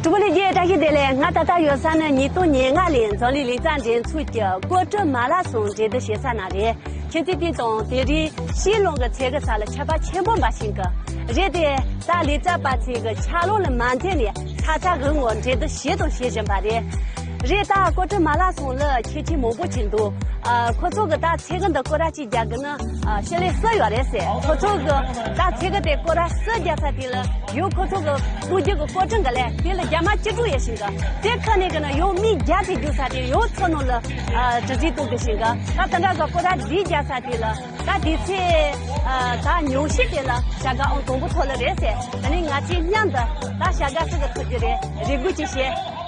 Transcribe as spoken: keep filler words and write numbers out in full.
གྲོགས་པོ་ལྷན་རྒྱས་བཀྲ་ཤིས་བདེ་ལེགས། ང་ད་ལྟ་ཡོད་ས་ནི་ཉིས་སྟོང་ཉེར་ལྔ་ལོའི་འཛམ་གླིང་ལེགས་བཅོས་འགྲན་ཚོགས་ཀྱི་ཀོ་ཀྲི་མ་ལ་སོང་འགྲན་བསྡུར་བྱེད་ས་ན་རེད། ཁྱེད་ཚོས་བལྟས་དང་དེ་རིང་ཤིས་ལུང་གི་ཚལ་གྱི་ས་ལ་ཆར་པ་ཆེན་པོ་འབབ་བཞིན་གི་རེད་དེ། ད་ལེགས་བཅོས་པ་ཚོས་གི་ཆར་ལུང་ལ་མ་འཛེམས་ནས་ཚ་ཚ་འུར་འུར་འགྲན་བསྡུར་བྱས་དང་བྱེད་བཞིན་པ་རེད། རེད། ད་ཀོ་ཀྲི་མ་ལ་སོང་ལ་ཁྱད་ཆོས་མང་པོ་ཅིག་འདུག་ཨ། ཁོ་ཚོ་གི་ད་ཚལ་གྱི་འདི་སྐོར་ར་གཅིག་རྒྱག་གི་ན། ཨ། ཤི་ལེ་སུ་ཡོད་རེད་ཟེར། ཁོ་ཚོ་གི་ད་ཚལ་གྱི་དེ་སྐོར་ར་སུ་རྒྱག་ས་དེ་ལ་ཡོད། ཁོ་ཚོ་གི་སྤོ་རྒྱུ་གི་སྐོར་གྲངས་གི་ལས་དེ་ལ་རྒྱ་མ་བཅུ་དྲུག་ཡོད་བཞིན་གི། དེ་ཁ་ནས་གི་ན་ཡོད་མི་བརྒྱ་དེ་རྒྱུག་ས་དེ་ཡོད་ཚོ་ནང་ལ། ཨ། གྲུ་གཟིངས་གཏོང་གི་བཞིན་གི། ད་དེ་འདྲ་གི་སྐོར་ར་འདི་རྒྱག་ས་དེ་ལ་ད་དེ་ཚེ། ཨ། ད་ཉུང་ཤས་དེ་ལ་བྱ་དགའ་ཨང་དང་པོ་ཐོབ་ལེ་རེད་ཟེར། ད་ནི་ང་ཚོའི་མཉམ་དུ་ད་བྱ་དགའ་སུ་གི་ཐོབ་རྒྱུ་རེད། རེ་སྒུག་ཅིག་བྱེད།